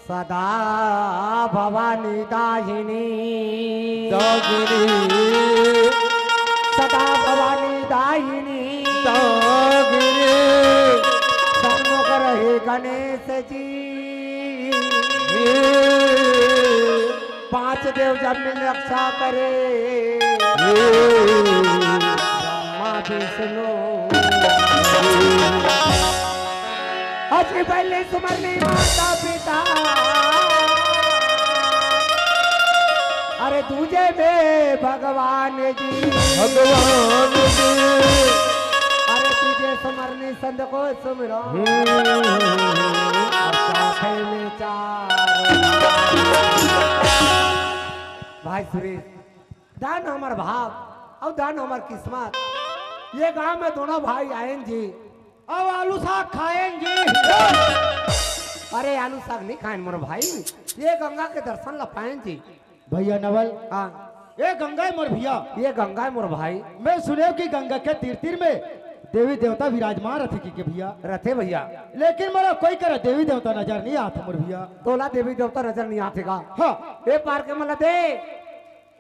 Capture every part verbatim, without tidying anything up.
सदा भवानी दाहिनी। दाहिनी। सदा भवानी दाहिनी। दाहिनी। सन्मुख रहे गणेश जी। पांच देव जब मिल रक्षा करे। ब्रह्मा विष्णु। अजी पहले सुमरनी माता पिता। अरे दूजे में भगवान जी। भगवान जी। अरे तीजे सुमरनी संत को सुमिरो। हम्म। और चौथे में चार। भाई सुरेश, धन हमर भाग अउ धन हमर किस्मत। ये गांव में दोनों भाई आयन जी, अउ आलू साग खायन जी। अरे आलू साग नहीं खायन मोर भाई, ये गंगा के दर्शन ला पायन जी। भैया नवल, हाँ। ये गंगा है मोर भैया। ये गंगा है मोर भाई। मैं सुने कि गंगा के तीर तीर में देवी देवता विराजमान रथे कि के भैया? रथे भैया। लेकिन मोला कोई करा देवी देवता नजर नहीं आत मोर भैया। तोला देवी देवता नजर नहीं आथे का? हाँ। ए पार के मला दे।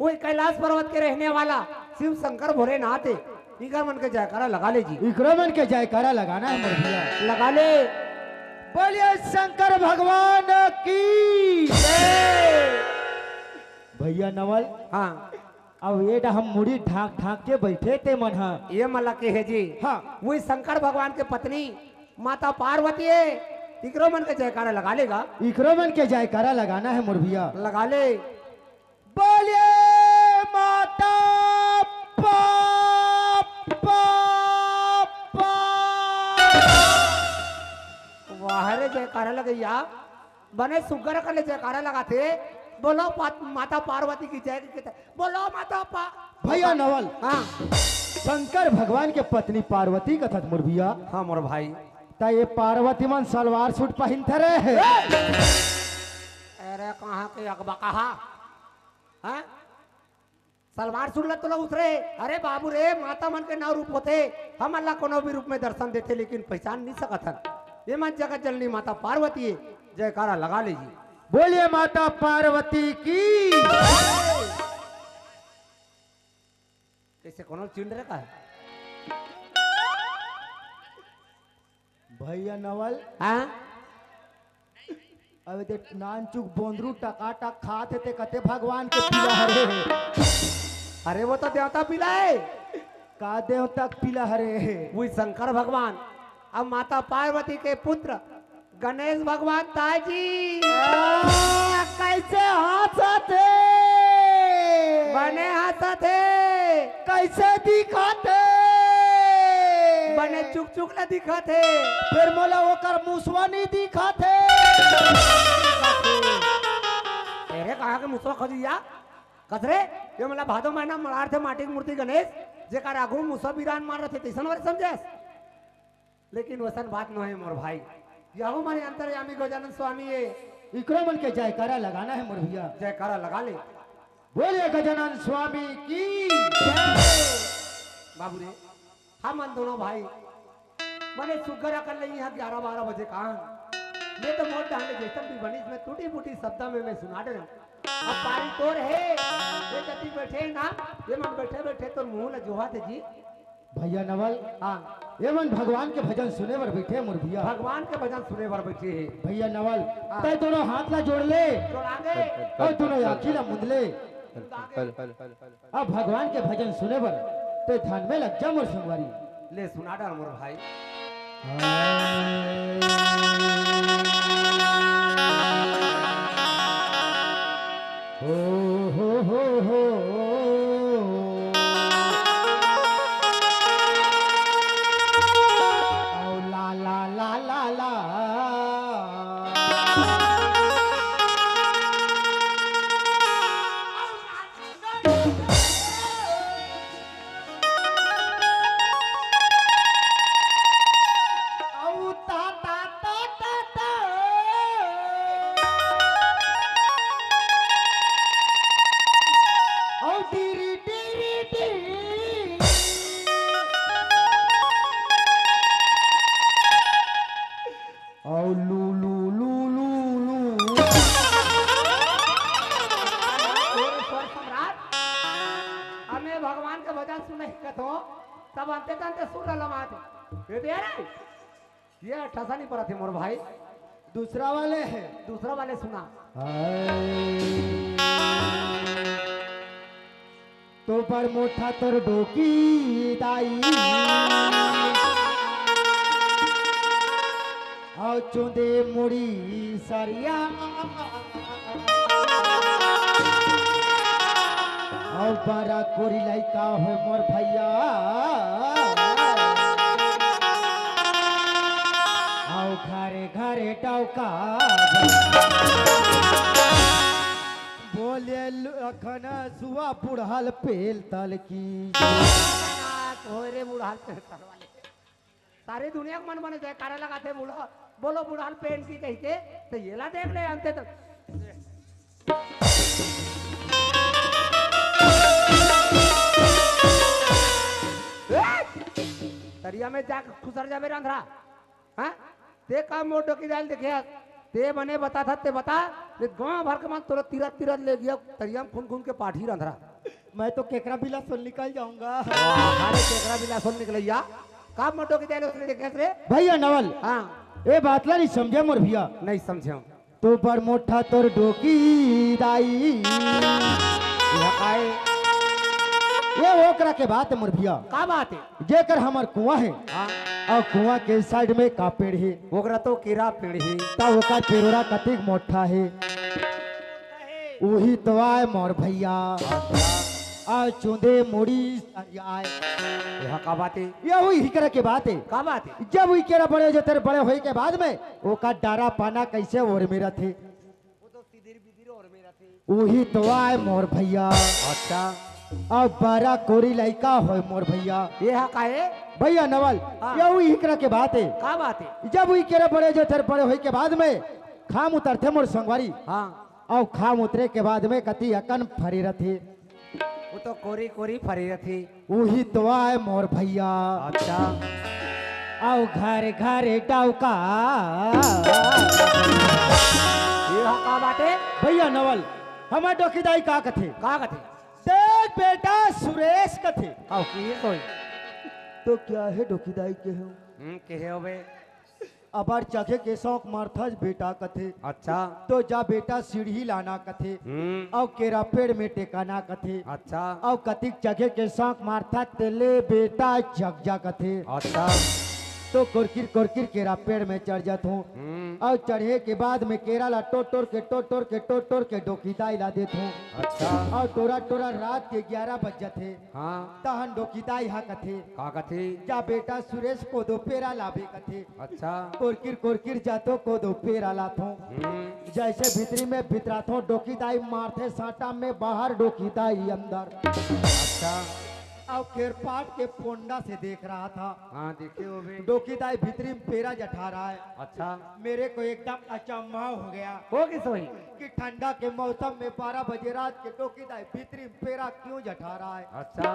वही कैलाश पर्वत के रहने वाला शिव शंकर भोलेनाथ है। इकर मन के जयकारा लगा ले जी। इकरो मन के जयकारा लगाना है मोर भैया। लगा ले। बोलिए शंकर भगवान की जय। भैया नवल, हाँ। अब ये डा हम मुड़ी ढाक ढाक के बैठे ते मन ह। ये मला के है जी। हाँ। वही शंकर भगवान के पत्नी माता पार्वती है। इकरो मन के जयकारा लगा लेगा। इकरो मन के जयकारा लगाना है मोर भैया। लगा ले। बोलिए माता पा, पा, पा। वाह रे, जयकारा लगैया, बने सुग्घर कर ले जयकारा लगाथे। बोलो पा-, माता पार्वती की जय की, बोलो माता पा-, भैया नवल। हाँ। शंकर भगवान के पत्नी पार्वती कथस मोर भैया। हाँ मोर भाई। त ये पार्वती मन सलवार सूट पहिनथे रे। अरे कहाँ के अकबा कहा? हाँ? सलवार सूट ला तोला उतरे। अरे बाबू रे, माता मन के नौ रूप होथे, हमन ला कोनो भी रूप में दर्शन देथे, लेकिन पहचान नहीं सकत हन। ये मन जगत जननी माता पार्वती है, जयकारा लगा ले जी। बोलिए माता पार्वती की। कैसे कोनो चिंड रखा है? भैया नवल। हाँ? अबे ते नानचुक बोंदरू टकाटक खात हे, ते कते भगवान के पीला हरे। अरे वो तो देवता पीला है। का देवता के पीला हरे? वही शंकर भगवान। अब माता पार्वती के पुत्र गणेश भगवान ताजी। आ, कैसे हंसत हे? बने हंसत हे। कैसे दिखत हे? बने चुक चुक ले दिखत हे। फिर मोला ओकर मुसवा नहीं दिखत हे। तेरे कहाँ के मुसवा खोजिया? कस रे, ये मोला भादो महीना मड़ार थे माटी के मूर्ति गणेश, जेकर आगू मुसवा बिरान मार रथे, तैसन वाले समझस? लेकिन वसन बात नोहे मोर भाई। यहू माने अंतर्यामी गजानन स्वामी ये। इकरो मन के जयकारा लगाना है मोर भैया। जयकारा लगा ले। बोलिए गजानन स्वामी की जय। बाबू रे, हमन दोनों भाई बने सुग्घर अकन ले इहाँ ग्यारह बारह बजे कान। मैं तो मोर डांडे जैसन भी बनिस में टूटी फूटी शब्दा में मैं सुना डरेंव। अब पारी तोर हे, ये जति बैठे ना, ये मन बैठे बैठे तोर मुंह ला जोहा थे जी। भैया नवल, हाँ। ये मन भगवान के भजन सुने बर बैठे मोर भैया। भगवान के भजन सुने बर बैठे हे। भैया नवल, हाँ। तै दोनों हाथ ला जोड़ ले। जोड़ांगे। और दोनों आँखी ला मुंद ले। अब भगवान के भजन सुने बर तै ध्यान में लग जा मोर संगवारी। ले सुना डार मोर भाई। हो, हो, हो, हो। ओ ला, ला, ला, ला, ला। अब अंते तंते सुर ला लमात हे। ये तो यार, ये ठसा नहीं पड़ा थे मोर भाई। दूसरा वाले है। दूसरा वाले सुना। तो बड़ मोटा तोर डोकी दाई, अउ चुंदे मुड़ी सरिया, अउ बड़ा कोरी लइका हो मोर भैया, अउ घरे घरे डौका। बोले लखन सुआ बुढ़ल पेल तल की। होय रे बुढ़ल पेल तल वाले। सारी दुनिया के मन बने जयकारा लगाथे बूढ़ा, बोलो बुढ़ल पेल की कहिके, तो येला देख ले अंते तो। तरिया में जा खुसर जाबे रंधरा। हाँ? ते का मोर डोकी दाई ल देखे हस? ते बने बता था, ते बता। ये गांव भर के मन तोला तीरथ तीरथ ले गया, तरिया में खून खून के पाठी रंधरा। मैं तो केकरा बिलासोल निकल जाऊंगा। अरे केकरा बिलासोल निकलैया? का मोर डोकी दाई ल ओसने देखे हस रे? भैया नवल, हाँ। ए बात ला नहीं समझे मोर भैया। नहीं समझे। तो बड़ मोटा तोर डोकी दाई। ये आए। ये ओकरा के बात है मोर भैया। का बात है? जेकर हमर कुआं है। हाँ। अउ कुआं के साइड में का पेड़ है? ओकरा तो केरा पेड़ है। ता ओकर पेरोरा कतिक मोटा है? उही तो आय मोर भैया। अउ चुंदे मुड़ी सरियाए। ये का बात है? ये उही केरा के बात है। का बात है? जब उही केरा बड़े हो जाथे, बड़े होए के बाद में ओकर डारा पाना कैसे ओर में रथे? वो तो सिदिर बिदिर ओर में रथे। उही तो आय मोर भैया। अच्छा। अब बड़ा कोरी लइका होय मोर भैया। ये हा का है? भैया नवल, हाँ। ये उही केरा के बात है। का बात है? जब उही केरा बड़े हो जाथे, बड़े होए के बाद में खाम उतरथे मोर संगवारी। हाँ। अउ खाम उतरे के बाद में कति अकन फरे रथे। वो तो कोरी कोरी फरे रथे। उही तो आय मोर भैया। अच्छा। अउ घर घर डौका। ये हा का बात है? भैया नवल, हमर डोकी दाई का कथे? का कथे? देख बेटा सुरेश कथे। अउ की होय? तो क्या है डोकी दाई के हो? हम्म, के हो बे? अबर चघे के शौक मारथस बेटा कथे। अच्छा। तो जा बेटा सीढ़ी लाना कथे। हम्म। अउ केरा पेड़ में टेकाना कथे। अच्छा। अउ कतिक चघे के शौक मारथस तेले बेटा चघ जा कथे। अच्छा। तो कोरकिर कोरकिर केरा पेड़ में चढ़ जाथों। हम्म। अउ चढ़े के बाद में केरा ला टोर टोर के, टोर टोर के, टोर टोर के डोकी दाई ला देथों। अच्छा। अउ टोरा टोरा रात के ग्यारह बज जाथे। हाँ। तहन डोकी दाई हा कथे। का कथे? जा बेटा सुरेश कोदो पेरा लाबे कथे। अच्छा। कोरकिर कोरकिर जाथों कोदो पेरा लाथों। हम्म। जैसे भीतरी में भितराथों डोकी दाई मारथे साटा में बाहर डोकी दाई अंदर। अच्छा। अउ केरपाट के पोंडा से देख रहा था। हाँ, देखे होबे। डोकी दाई भीतरी में पेरा जठा रहा है। अच्छा। मेरे को एकदम अचंभा हो गया। हो किस होही? कि ठंडा के मौसम में बारह बजे रात के डोकी दाई भीतरी में पेरा क्यों जठा रहा है? अच्छा।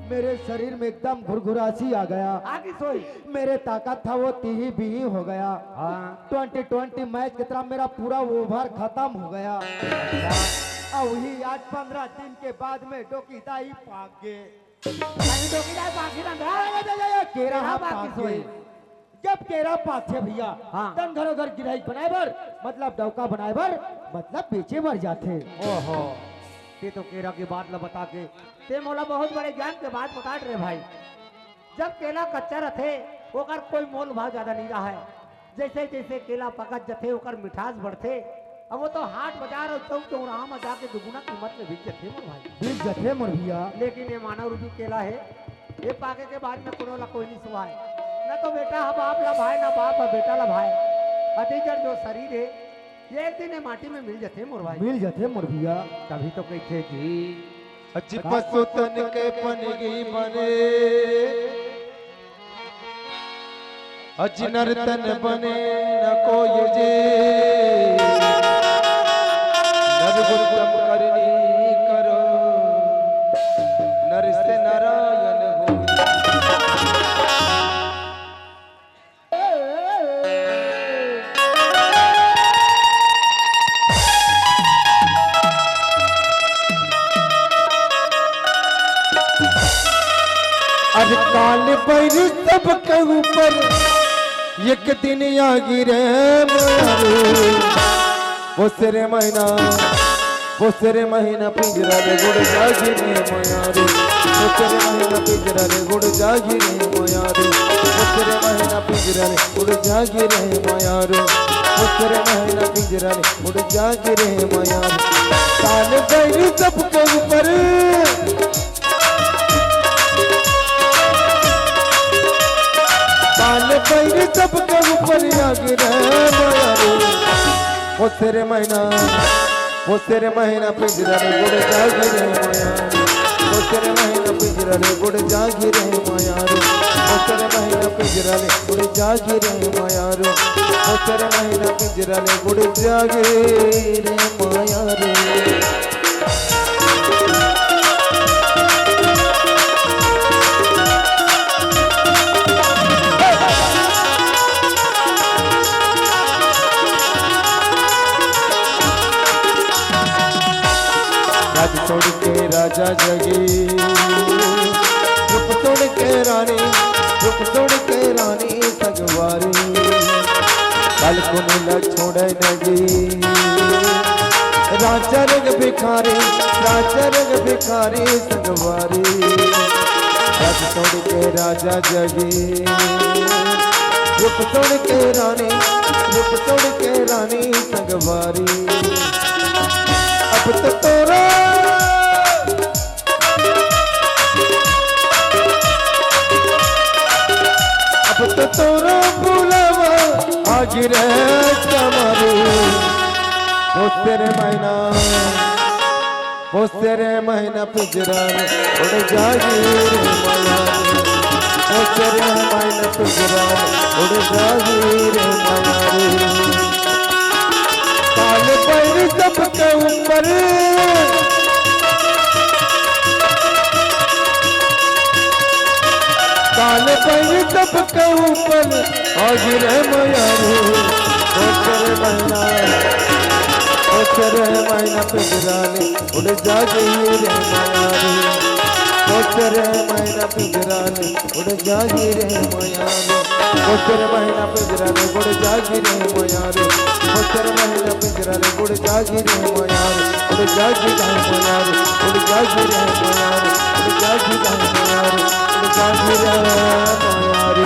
मेरे शरीर में एकदम घुरघुरासी आ गया। आ किस होही? मेरे ताकत था वो तीही बीही हो गया। हाँ। ट्वेंटी ट्वेंटी मैच की तरह मेरा पूरा ओवर खत्म हो गया। अच्छा। अउ उही आज पंद्रह दिन के बाद में डोकी दाई पाक गे। अरे डोकी दाई पाक गे ना। अरे, अरे, अरे, केरा केरा हा पाक पाक गे। जब केरा पाकथे भैया, हाँ। तन घरो घर गिरही बनाए बर, मतलब डौका बनाए बर, मतलब बेचे बर जाथे। ओहो, ते तो केरा के बात ला बता के, ते मोला बहुत बड़े ज्ञान के बात बता रे भाई। जब केला कच्चा रथे, ओकर कोई मोल भाव ज्यादा नहीं रहा है। जैसे जैसे केला पकत जथे, ओकर मिठास बढ़थे। अब वो तो हाट बाजार अउ चौक चौराहा में जाके दुगुना कीमत में बिक जथे मोर भाई। बिक जथे मोर भैया। लेकिन ये मानव रूपी केला है, ये पाके के बाद में कोनो ला कोई नहीं सुहाय। न तो बेटा ह बाप ला भाय, न बाप ह बेटा ला भाय। अति जड़ जो शरीर है, ये एक दिन ये माटी में मिल जथे मोर भाई। मिल जथे मोर भैया। तभी तो कहथे जी, अजी पशु तन के पनगी बने, अजी नर तन बने न कोई जे। नर उत्तम करनी करो, नर से नारायण होई। अरे काल भैर सबके ऊपर एक दिन आगी रे मायारू। पोस रे महीना, पोस रे महीना पिंजरा ले उड़ जागी रे मायारू। पोस रे महीना पिंजरा ले उड़ जागी रे मायारू। पोस रे महीना पिंजरा ले उड़ जागी रे मायारू। पोस रे महीना पिंजरा ले उड़ जागी रे मायारू। काल भैर सबके ऊपर, काल भैर सबके ऊपर आगी रे मायारू। पोस रे महीना, पोस रे महीना पिंजरा ले उड़ जागी रे मायारू। पोस रे महीना पिंजरा ले उड़ जागी रे मायारू। पोस रे महीना पिंजरा ले उड़ जागी रे मायारू। पोस रे महीना पिंजरा ले उड़ जागी रे मायारू। राज छोड़ के राजा जगी, रूप छोड़ के रानी, रूप छोड़ के रानी संगवारी। बालकुन ला छोड़े नगी, राजा रंग भिखारी, राजा रंग भिखारी संगवारी। राज छोड़ के राजा जगी, रूप छोड़ के रानी, रूप छोड़ के रानी संगवारी। अब तो तोरा, अब तो तोरा बुलावा आगी रे चमारू। पोस रे महीना, पोस रे महीना पिंजरा ले उड़ जागी रे मायारू। पोस रे महीना पिंजरा ले उड़ जागी रे मायारू। काल भैर सबके ऊपर, काल भैर सबके ऊपर आगी रे मायारू। पोस रे महीना, पोस रे महीना पिंजरा ले उड़ जागी रे मायारू। पोस रे महीना पिंजरा ले उड़ जागी रे मायारू। पोस रे महीना पिंजरा ले उड़ जागी रे मायारू। पोस रे महीना पिंजरा ले उड़ जागी रे मायारू। उड़ जागी रे मायारू, उड़ जागी रे मायारू, उड़ जागी रे मायारू, उड़ जागी रे मायारू।